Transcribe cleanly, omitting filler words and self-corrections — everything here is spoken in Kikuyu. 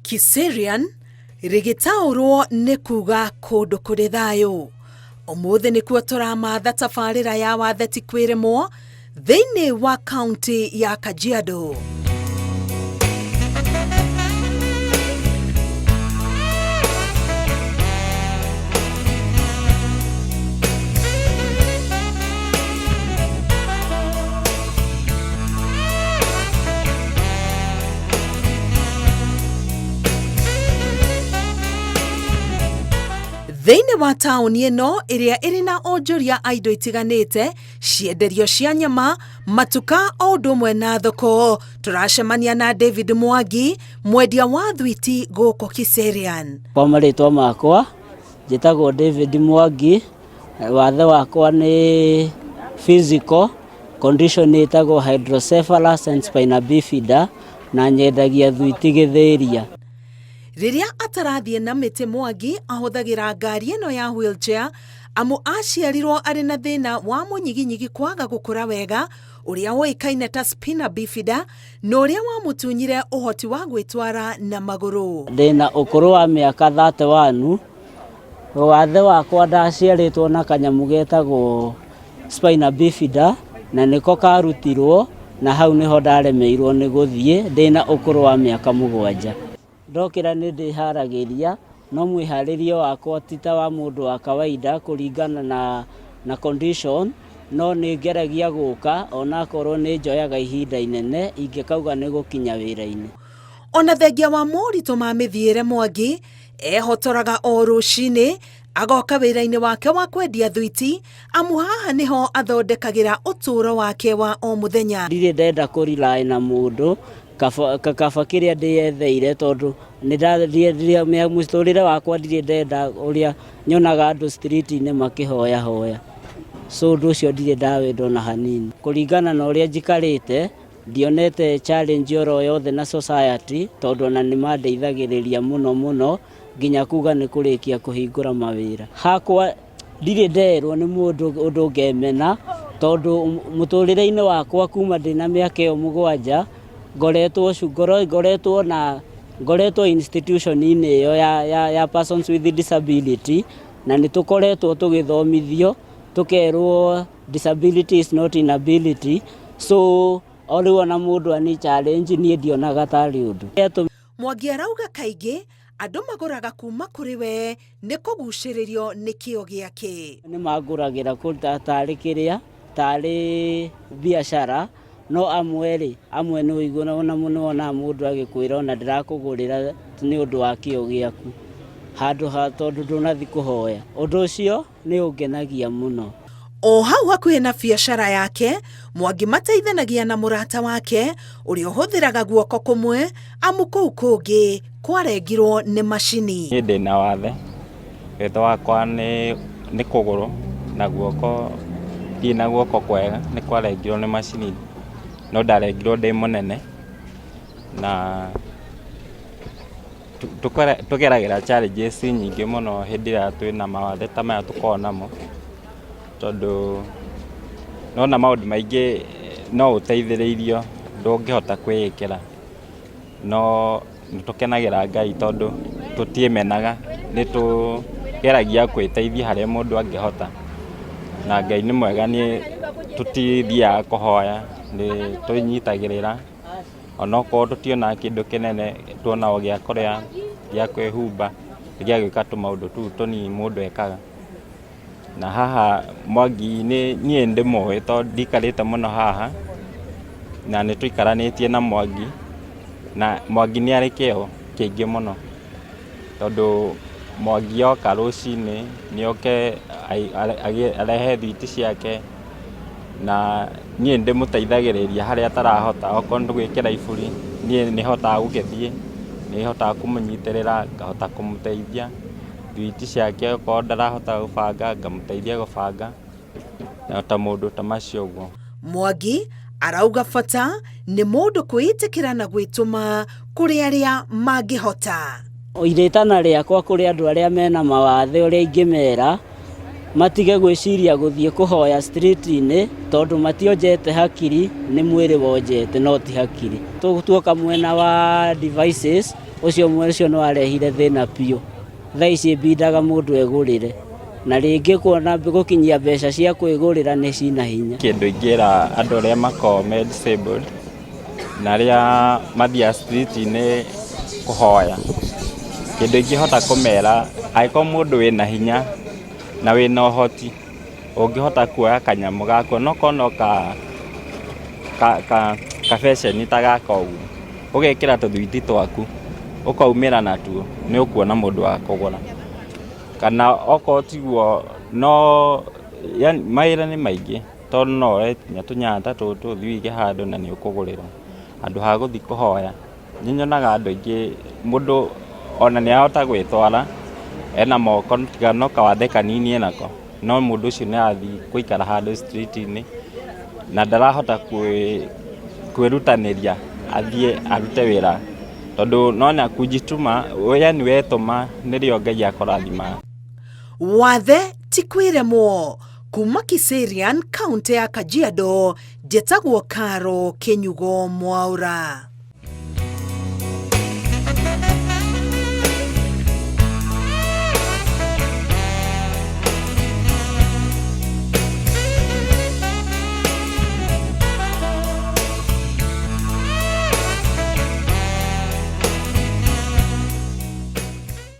Kiserian rĩgĩtaũrwo nĩ kuga kũndũ kũrĩ thayũ. Ũmũthĩ nĩkuo tũramatha tabarĩra ya Wathe ti kwĩrĩmwo thĩinĩ wa kaunti ya Kajiado. Thĩinĩ wa taũni ĩno ĩrĩa ĩrĩ na onjoria a indo itiganĩte, cienderio cia nyama, matuka o ũndũ ũmwe na thoko, tũracemania na David Mwangi, mwendia wa thwiti gũkũ Kiserian. Kwa marĩtwa makwa njĩtagwo David Mwangi, wathe wakwa nĩ physical condition ĩtagwo hydrocephalus and spina bifida na nyendagia thwiti Gĩthĩria. Rĩrĩa atarathiĩ na mĩtĩ Mwangi ahũthagĩra ngari ĩno ya wheelchair amu aciarirwo arĩ na thĩna wa mũnyiginyigi kwaga gũkũra wega ũrĩa ũĩkaine ta spina bifida na ũrĩa wamũtunyire ũhoti wa gwĩtwara na magũrũ. Ndĩna ũkũrũ wa mĩaka 31, wathe wakwa ndaciarĩtwo na kanyamũ getagwo spina bifida na nĩko karutirwo na hau nĩho ndaremeirwo nĩ gũthiĩ ndĩna ũkũrũ wa mĩaka 7. Ndokĩra nĩ ndĩharagĩria no mwĩharĩrie wakwa ti ta wa mũndũ wa kawaida kũringana na condition, no nĩ ngeragia gũka onakorwo nĩ njoyaga ihinda inene ingĩkauga nĩ gũkinya wĩra-inĩ. Ona thengia wa moritũ ma mĩthiĩre Mwangi ehotoraga o rũcinĩ agoka wĩra-inĩ wake wa kwendia thwiti amu haha nĩho athondekagĩra ũtũũro wake wa o mũthenya. Ndirĩ ndenda kũ rely na mũndũ kaba kĩrĩa ndĩyetheire tondũ mũtũrĩre wakwa ndirĩ ndenda ũrĩa nyonaga andũ street-inĩ makĩhoya hoya, so ũndũ ũcio ndirĩ ndawenda ona hanini. Kũringana na ũrĩa njikarĩte ndionete challenge oro yothe na society tondũ ona nĩ mandeithagĩrĩria mũno mũno nginya kuga nĩ kũrĩkia kũhingũra mawĩra. Hakwa ndirĩ nderwo nĩ mũndũ ũndũ ngemena tondũ mũtũrĩre-inĩ wakwa kuma ndĩna mĩaka ĩyo 7 ngoretwo na ngoretwo institution-inĩ ĩyo ya persons with disability na nĩ tũkoretwo tũgĩthomithio tũkerwo disability is not inability, so o rĩu ona mũndũ ani challenge niĩ ndionaga tarĩ ũndũ. Mwangi arauga kaingĩ andũ magũraga kuma kũrĩ we nĩ kũgucĩrĩrio nĩ kĩo gĩake. Nĩ mangũragĩra tarĩ kĩrĩa tarĩ biacara no amwe rĩ amwe nĩ ũiguaga ona mũno wonaga mũndũ agĩkwĩra ona ndĩrakũgũrĩra nĩ ũndũ wa kĩo gĩaku handũ ha tondũ ndũnathiĩ kũhoya. Ũndũ ũcio nĩ ũngenagia mũno. O hau hakuhĩ na biacara yake Mwangi mateithanagia na mũrata wake ũrĩa ũhũthĩraga guoko kũmwe amu kũu kũngĩ kwarengirwo nĩ macini. Niĩ ndĩna wathe, wĩtho wakwa nĩ kũgũrũ na guoko ndirĩ na guoko kwega nĩ kwarengirwo nĩ macini no ndarengirwo ndĩ mũnene na tũgeragĩra challenges nyingĩ mũno hĩndĩ ĩrĩa twĩna mawathe ta maya tũkoragwo namo tondũ nona maũndũ maingĩ no ũteithĩrĩirio ndũngĩhota kwĩĩkĩra no nĩ tũkenagĩra Ngai tondũ tũtiĩmenaga nĩ tũgeragia gwĩteithia harĩa mũndũ angĩhota na Ngai nĩ mwega nĩ tũtithiaga kũhoya nĩ twĩnyitagĩrĩra onokorwo tũtionaga kĩndũ kĩnene tuona o gĩa kũrĩa, gĩa kwĩhumba, gĩa gwĩka tũmaũndũ tũu tũnini mũndũ ekaga. Na haha Mwangi niĩ nĩ ndĩmũĩ tondũ ndikarĩte mũno haha na nĩ tũikaranĩtie na Mwangi na Mwangi nĩ arĩ kĩo kĩingĩ mũno tondũ Mwangi oka rũcinĩ nĩ oke arehe thwiti ciake na niĩ nĩ ndĩmũteithagĩrĩria harĩa atarahota okorwo nĩ gwĩkĩra iburi niĩ nĩ hotaga gũgĩthiĩ, nĩ hotaga kũmũnyitĩrĩra ngahota kũmũteithia thwiti ciake okorwo ndarahota gũbanga ngamũteithia gũbanga na ta maũndũ ta macio ũguo. Mwangi arauga bata nĩ mũndũ kwĩĩtĩkĩra na gwĩtũma kũrĩ arĩa mangĩhota. Irĩtana rĩakwa kũrĩ andũ arĩa mena mawathe ũrĩa ingĩmera matige gwĩciria gũthiĩ kũhoya street-inĩ tondũ mationjete hakiri nĩ mwĩrĩ wonjete no ti hakiri. Tuoka mwena wa devices Ũcio ũcio nĩ warehire thĩna biũ. Thaa ici ĩbindaga mũndũ egũrĩre na rĩngĩ kuona gũkinyia mbeca cia kwĩgũrĩra nĩ cina hinya. Kĩndũ ingĩra andũ arĩa makoragwo me disabled na arĩa mathiaga street-inĩ kũhoya, kĩndũ ingĩhota kũmera, angĩkorwo mũndũ wĩna hinya na wĩna ũhoti, ũngĩhota kuoya kanyamũ gaku onokorwo no ka ka ka kabeceni ta gaka ũguo, ũgekĩra tũthwiti twaku, ũkaumĩra natuo, nĩ ũkuona mũndũ wa kũgũra. Kana okorwo tiguo no yani mawĩra nĩ maingĩ tondũ no woe nginya tũnyanya ta tũtũ ũthiĩ ũige handũ na nĩ ũkũgũrĩrwo handũ ha gũthiĩ kũhoya. Nĩ nyonaga andũ aingĩ mũndũ ona nĩ arahota gwĩtwara ena moko tiga no kawathe kanini enako, no mũndũ ũcio nĩ arathiĩ gũikara handũ street-inĩ na ndarahota kwĩrutanĩria athiĩ arute wĩra tondũ nona kujituma yani wetũma nĩrĩo Ngai akũrathimaga. Wathe ti kwĩremwo. Kuma Kiserian, kaunti ya Kajiado, njĩtagwo Caro Kĩnyugo Mwaura.